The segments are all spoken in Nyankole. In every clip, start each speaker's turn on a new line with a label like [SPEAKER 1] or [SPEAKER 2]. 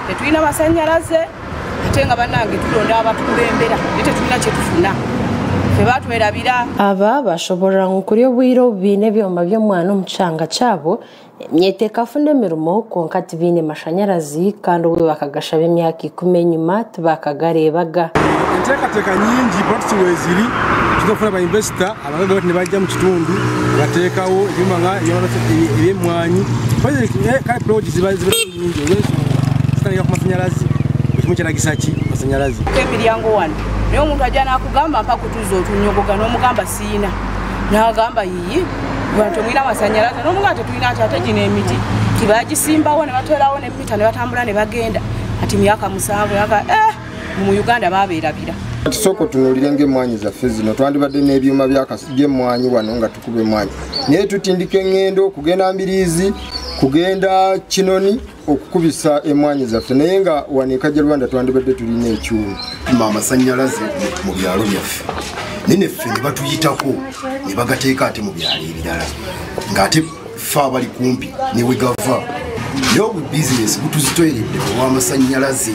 [SPEAKER 1] Tetulina masanyalaze ate nga bannange tulonda abatukulembera naye tetulina kye tufuna ffe batwerabira.
[SPEAKER 2] Aba bashoborora ngu kuri obwire obu baine ebyoma by'omwana omu kyanga kyabo, emyeto ekafuna emirimo kwonka tibaine mashanyarazi kandi obu bakagashaba emyaka ikumi enyima tibakagareebaga.
[SPEAKER 3] Enteekateeka nyingi practice weziri tuza kufuna ba investor abagaga bati nibaija omu kitundu nibateekaho ebyoma nka eby'emwanyi kare projects ziba nyingi olw'enshonga zitandikira ku masanyarazi buri kimwe kyetagisa ki masanyarazi.
[SPEAKER 1] Emiryango wano naye omuntu aja nakugamba mpa kutuza otunyogoga nomugamba siina nagamba yiyi bantu temulina masanyalaze nomugamba tetulina nti ate gino emiti tibagisimbawo nebaterawo nemita nebatambula nebagenda ati myaka musanvu yaga eh mu Uganda baberabira.
[SPEAKER 4] Kati sooka otunuulire ng'emmwaanyi zaffe zino twandibadde n'ebyuma by'emmwanyi wano nga tukuba emmwaanyi naye tutindika eŋŋendo kugenda Mbiriizi kugenda Kinoni okukubisa emmwaanyi zaffe naye nga wano e Kajja-Rwanda twandibadde tulina ekyuma.
[SPEAKER 5] Tuma amasannyalaze mu byalo byaffe naye neffe ne batuyitako ne bagateeka ate mu byalo ebirala ng'ate ffe abali kumpi ne we gava naye obu bizinesi butuzitoyeredde olw'amasannyalaze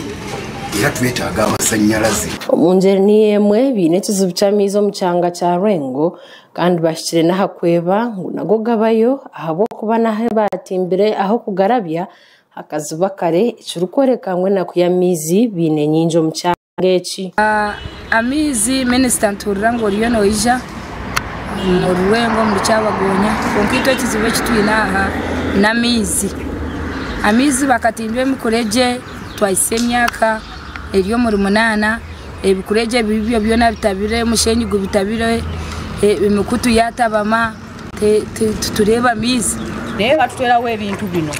[SPEAKER 5] era twetaaga amasannyalaze.
[SPEAKER 2] Omu ngyeri niyo emwe, baine ekizibu ky'amaizi omu kyanga kya Lwengo kandi bahikire n'aha kweba ngu nago gabayo ahabw'okuba n'ahu baatimbire ah'okugarabya hakaziba kare ekirikworeka ngu enaku y'amaizi baine nyingi omu kyanga eki.
[SPEAKER 6] Amaizi minisita nituhurira ngu oriyo noija omu Rwengo omuri Kyabagonya kwonka itwe ekizibu eki twine aha n'amaizi. Amaizi bakatimba emikuregye twahitsya emyaka eri omuri munaana, ebikuregye ebyo byona bitabire, omusheenyi gubitabire, emikutu yaatabama titureeba maizi.
[SPEAKER 1] Naye batuteraho ebintu bino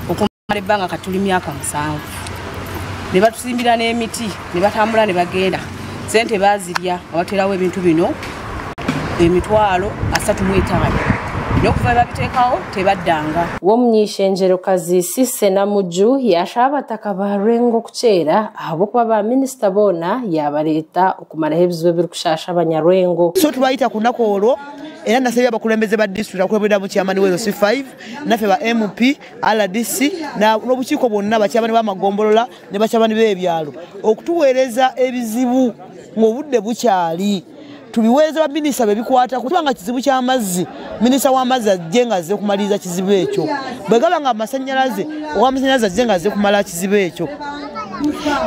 [SPEAKER 1] okumara ebbanga kati tuli myaka musanvu ne batusimbira n'emiti ne batambula ne bagenda sente bazirya nga batuterawo ebintu bino emitwalo asatu mu etaano naye okuva babiteekawo tebaddanga.
[SPEAKER 2] W'omuny'eishengyerokazi Cissy Namujju yaashaba abataka ba Lwengo okukyera ahabw'okuba ba minisita boona yaabareeta okumaraho ebizibu ebirikushaasha abanyalwengo.
[SPEAKER 7] So tubayita ku lunaku olwo era nasabye abakulembeze ba disitulikiti abakulemberamu chairman wa LC5 naffe ba MP, RDC n'obukiiko bwonna bakyabani b'amagombolola ne bakyabani b'ebyalo okutuweereza ebizibu ng'obudde bukyali tubiweereze ba minisita be bikwata kubanga kizibu ky'amazzi minisita w'amazzi ajje nga azze kumaliriza kizibu ekyo bwe gaba nga amasannyalaze ow'amasannyalaze ajje nga azze kumala kizibu ekyo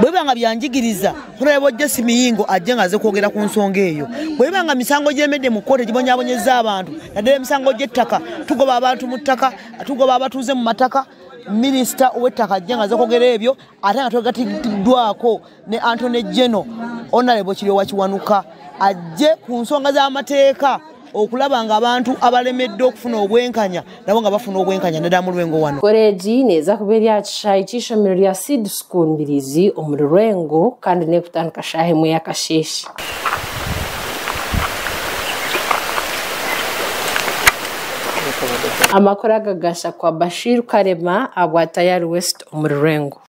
[SPEAKER 7] bwe biba nga byanjigiriza Honorable Jesse Miyingo ajje nga azze kwogera ku nsonga eyo bwe biba nga misango gyemedde mu kkooti egibonyaabonyezza abantu naddala emisango gy'ettaka tugoba abantu mu ttaka tugoba abatuuze mu mataka minisita ow'ettaka ajje nga azze kwogera ebyo ate nga twegatiddwako ne Antony Geno Honorable Kiryowa Kiwanuka ajje ku nsonga z'amateeka okulaba nga abantu abalemedde okufuna obwenkanya nabo nga bafuna obwenkanya naddala mu Lwengo wano.
[SPEAKER 2] Koreegi neeza kuba eri aha kishaayi ky'eishomero rya Seed School Mbirizi omuri Lwengo kandi n'ekutandika shaaha emwe y'akasheeshe. Amakuru aga gashakwa Bashir Karema abwa Tayari West omuri Lwengo.